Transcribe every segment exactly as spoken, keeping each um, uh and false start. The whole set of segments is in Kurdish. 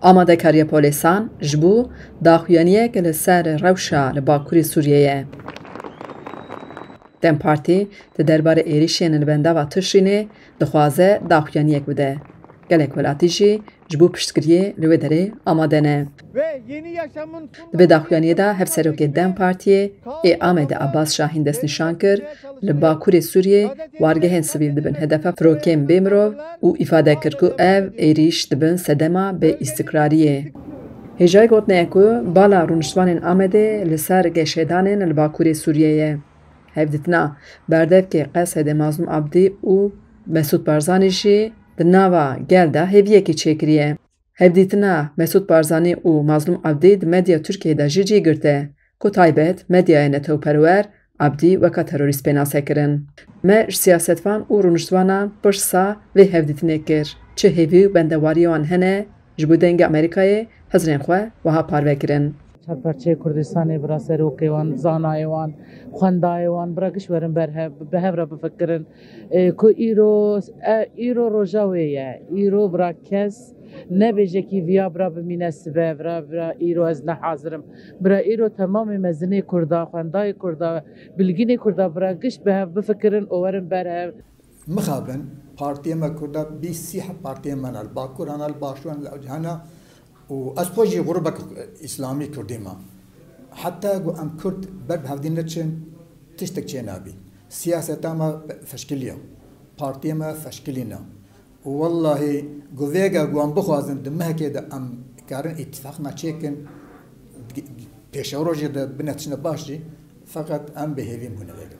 Amadekariya polîsan ji bo daxuyaniyek li ser rewşa li Bakurê Sûriyê ye. DEM Partî di derbarê êrîşên li bendava Tişrînê dixwaze daxuyaniyek bide. Gelek welatî jî ji bo piştgiriyê li wê derê amade ne. Ve yeni yaşamın Di vê daxuyaniyê de hevserokê DEM Partiyê ê Amedê Abbas Şahîn destnîşan kir, li Bakurê Sûriyê wargehên sivîl dibin hedefa firokên bê mirov û îfade kir ku ev êrîş dibin sedema bê îstikrariyê. Hêjayî gotinê ye ku bala rûniştvanên Amedê li ser geşedanên li Bakurê Sûriyê ye. Hevdîtina berdevkê Qesedê Mazlûm Abdî û Mesûd Barzanî jî di nava gel de hêviyekî çêkiriye. Hevdîtina Mesûd Barzanî û Mazlûm Abdî di medya Tirkiyê de jî cî girte, ku taybet medyaya netewperwer Abdî weka terorîst pênase kirin. Me ji siyasetvan û rûniştvanan pirsa vê hevdîtinê kir, çi hêvî û bendewariyê wan hene, ji bo dengê Amerîkayê hizrên xwe wiha parve kirin. Her parçeyê Kurdistanê bira serokê wan, zanayê wan, xwendayê wan, bira giş werin ber hev, bi hev re bifikirin. E, ku îro, e, îro roja wê ye. Îro bira kes nebêje kî viya bira bimîne sibe, bira, bira îro ez ne hazir im. Bira îro temamê mezinê Kurda, xwendayê Kurda, bilgînê Kurda bira giş bi hev bifikirin û werin ber hev. Mixabin, partiyê me Kurda bîst sî heb partiyê me ne, li Bakur hene, li Başûr hene, li Ewcehane û ez xwe jî grûbek îslamî Kurdî me. Heta ku em Kurd ber bi hevdî neçin, tiştek çê nabî. Siyaseta me feşkiliya, partiyê me feşkilî ne. Û wellahî ku vêga ku em bixwazin di mehekê de em karin îtifaq me çêkin, pêşerojê de bine tiştine baş jî, feqet em bêhêvî bûne vêga.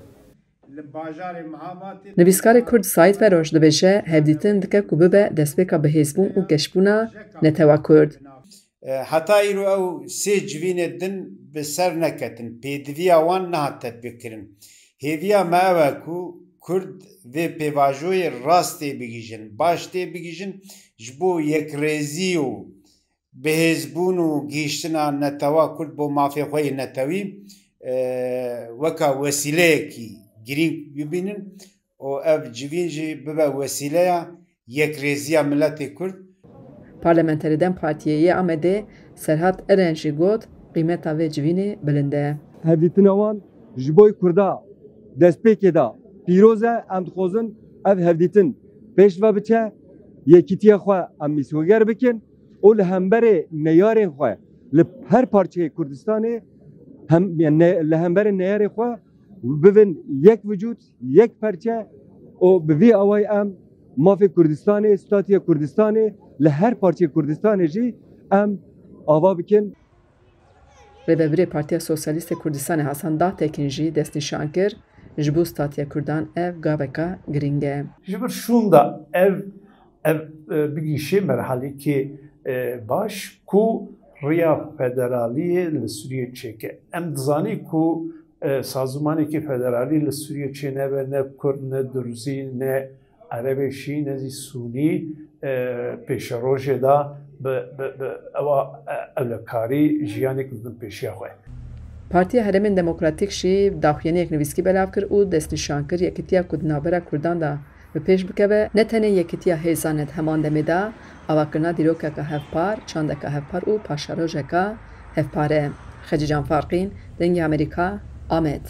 Li bajarê Mihabatê Nivîskarê Kurd Saîd Feroş dibêje, hevdîtin dike ku bibe destpêka bihêzbûn û geşbûna netewa Kurd. E, heta îro ew sê civînê din bi ser neketin, pêdiviya wan nehat tetbîqkirin. Hêviya me ew e ku Kurd vê pêvajoyê rast tê bigihîjin, baş tê bigihîjin, ji bo yekrêzî û bihêzbûn û gihîştina netewa Kurd bo mafê xwe yê netewî, e, weka wesîleyekî girîng bibînin û ev civîn jî bibe wesîleya yekrêziya miletê Kurd. Parlamenterê DEM Partiyê yê Amedê Serhat Eren jî got, qîmeta vê civînê bilind e. Hevdîtina wan ji bo Kurda destpêkê de pîroz e. Em dixwazin ev hevdîtin pêş ve biçe, yekîtiya xwe em mîsweger bikin û li hemberê neyarên xwe li her parçeyê Kurdistanê hem, yani ne-, li hemberê neyarê xwe bibin yek vücut, yek perçe û bi vî awayî em mafê Kurdistanê, statuya Kurdistanê li her parçeyê Kurdistanê jî em ava bikin. Rêvebirê Partiya Sosyalîst ê Kurdistanê Hasan Dağtekin jî destnîşan kir, ji bo statuya Kurdan ev gaveka girîng e. Ji vir şûnda ev, ev, e, bigihîşê merhalekê, e, baş ku riya federaliyê li Sûriyê çêke. Em dizanî ku, e, sazûmanekî federalî li Sûriyê çênebe, ne Kurd, ne Durzî, ne Erebê Şî, ne zî Sûnî, e, pêşerojê de bi, bi, bi ewa, e, ewlekarî jiyanek didin pêşiya xwe. Partiya Herêmên Demokratîk jî daxuyaniyek nivîskî belav kir û destnîşan kir, yekîtiya ku di navbera Kurdan de bi pêş bikeve, ne tenê yekîtiya hêzan e di heman demê de, avakirina dîrokeka hevpar, çandeka hevpar û paşerojeka hevpar e. Xecîcan Farqîn, Dengê Amerîka, Amed.